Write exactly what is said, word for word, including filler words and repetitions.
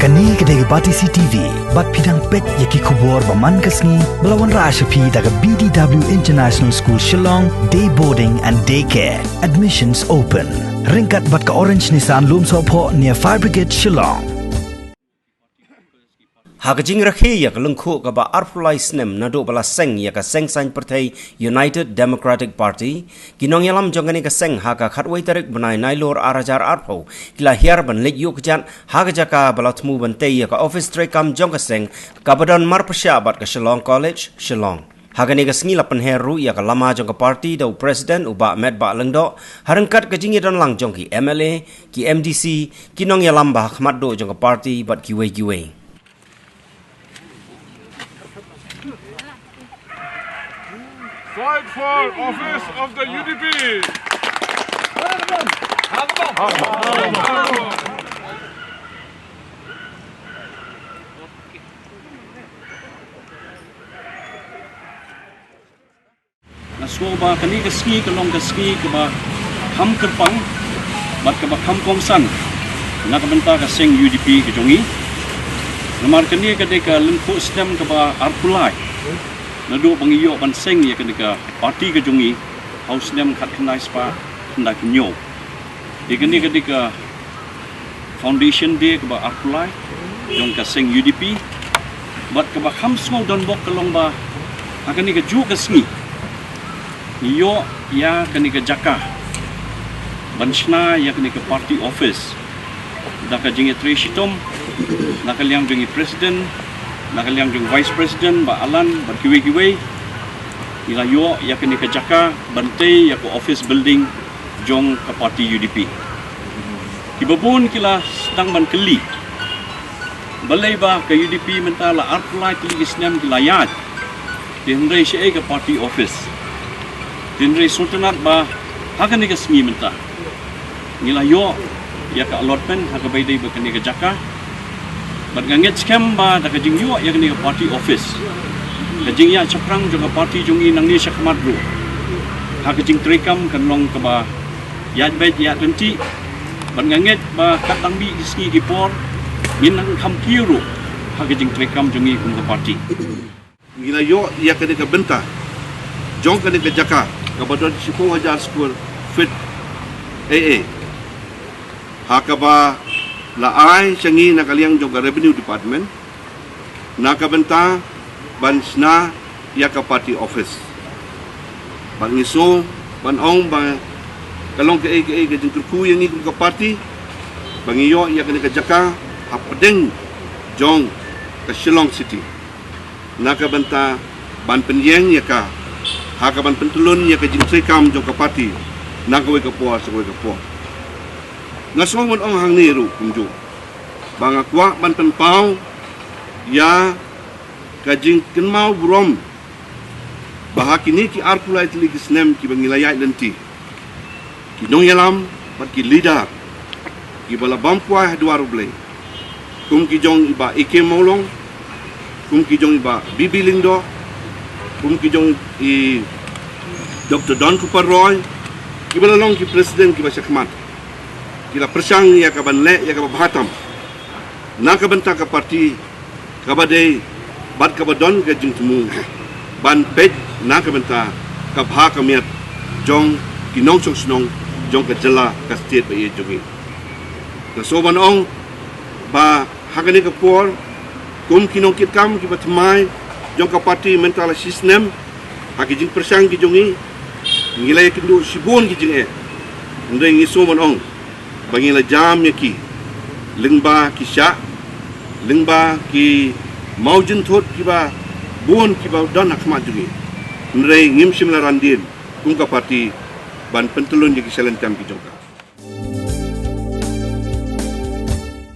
Kane ka dei ka Batesi T V, bad phi dang peit ïa ki khubor ba man ka sngi, ba la wanrah sha phi da ka B D W International School Shillong, Day Boarding and Day Care. Admissions open. Ryngkat bad ka Orange Nissan Lumsohphoh near Fire Brigade Shillong. Ha ka jingrakhe ïa ka lyngkhuh kaba arphew lai snem naduh ba la seng ïa ka seng saiñ pyrthei United Democratic Party, ki nongïalam jong kane ka seng ha ka khatwei tarik bnai Nailur ar hajar arphew ki la hiar ban leit ïuh kjat ha ka jaka ba la thmu ban tei ïa ka ophis treikam jong ka seng, kaba don marpyrshah bad ka Shillong College, Shillong. Ha kane ka sngi la pynher ruh ïa ka lama jong ka party da u president u Bah Metbah Lyngdoh, ha ryngkat ka jingïadonlang jong ki M L A, ki M D C, ki nongïalam ba ha khmat duh jong ka party bad kiwei kiwei. Fight for office of the U D P. Nga sngew ba kane ka sngi ka long ka sngi kaba kham kyrpang bad kaba kham kongsan na ka bynta ka seng U D P ka jong ngi. Namar kane ka dei ka lyngkhuh snem kaba arphew lai naduh ba ngi ïoh ban seng ïa kane ka party ka jong ngi ha u snem khatkhyndai spah khyndai phew hynñiew. Ïa kane ka dei ka Foundation Day kaba arphew lai jong ka seng U D P, bad kaba kham sngewdon bok ka long ba ha kane ka juh ka sngi ngi ïoh ïa kane ka jaka ban shna ïa kane ka party office da ka jingïatrei shitom na ka liang jong i president, na ka liang jong vice president Bah Alan bad kiwei kiwei. Ngi la ïoh ïa kane ka jaka ban tei ïa ka office building jong ka party U D P. Kiba bun ki la sdang ban kylli balei ba ka U D P mynta la arphew lai tylli ki snem ki la ïaid, te hynrei shaei ka party office. Te hynrei sngewtynnat ba ha kane ka sngi mynta ngi la ïoh ïa ka allotment ha kaba ïadei bad kane ka jaka. Bad nga ngeit skhem ba da ka jingïoh ïa kane ka party office, ka jingïaid shaphrang jong ka party jong ngi nangne shakhmat ruh ha ka jingtreikam kan long kaba ïaid beit ïaid ryntih. Bad nga ngeit ba katba bun ki sngi ki por ngin nang kham kiew ruh ha ka jingtreikam jong ngi kum ka party. Ngi la ïoh ïa kane ka bynta jong kane ka jaka kaba don shiphew hajar square feet A A, ha kaba la ai sha ngi na ka liang jong ka Revenue Department na ka bynta ban shna ïa ka party office. Bad ngi sngew ban ong ba ka long kaei kaei ka jingkyrkhu ïa ngi kum ka party ba ngi ïoh ïa kane ka jaka hapdeng jong ka Shillong City na ka bynta ban pynïeng ïa ka, ha kaban pyntyllun ïa ka jingtreikam jong ka party na kawei ka por sha kawei ka por. Nga sngew ban ong hangne ruh kumjuh ba nga kwah ban pynpaw ïa ka jingkynmaw burom ba ha kine ki arphew lai tylli ki snem kiba ngi la ïaid lynti, ki nongïalam bad ki leader kiba la bam kwai ha dwar U Blei, kum ki jong i Bah A K Mawlong, kum ki jong i Bah B B Lyngdoh, kum ki jong i Doctor Don Kupar Roy, kiba la long ki president kiba shakhmat, ki la pyrshang ïa kaban leh ïa kaba bha tam na ka bynta ka party kaba dei bad kaba don ka jingthmu ban peit na ka bynta ka bha ka miat jong ki nongshong shnong jong ka jylla, ka state ba ïeit jong ngi. Nga sngew ban ong ba ha kane ka por, kum ki nongkitkam kiba thymmai jong ka party mynta la shi snem ha ki jingpyrshang ki jong ngi, ngi la ïakynduh shibun ki jingeh. Hynrei ngi sngew ban ong ba ngi la jam ïa ki lyngba ki shah, lyngba ki mawjynthut kiba bun kiba don ha khmat jong ngi. Hynrei ngim shym la randien kum ka party ban pyntyllun ïa ki shalynter ki jong ka.